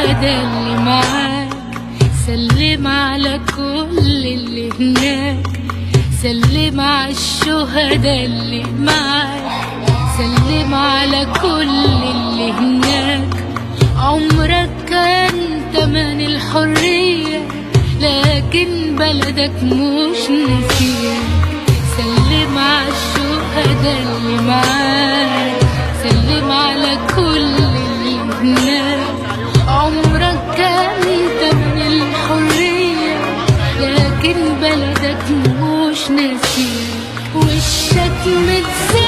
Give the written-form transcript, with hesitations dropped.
الشهداء اللي معاك، سلم على كل اللي هناك، سلم على الشهداء اللي معاك، سلم على كل اللي هناك. عمرك كان تمن الحرية، لكن بلدك مش نسيك. سلم على الشهداء اللي معاك، سلم على كل اللي هناك. عمرك كان تمن الحرية، لكن بلدك مش ناسيك. وشك متزين.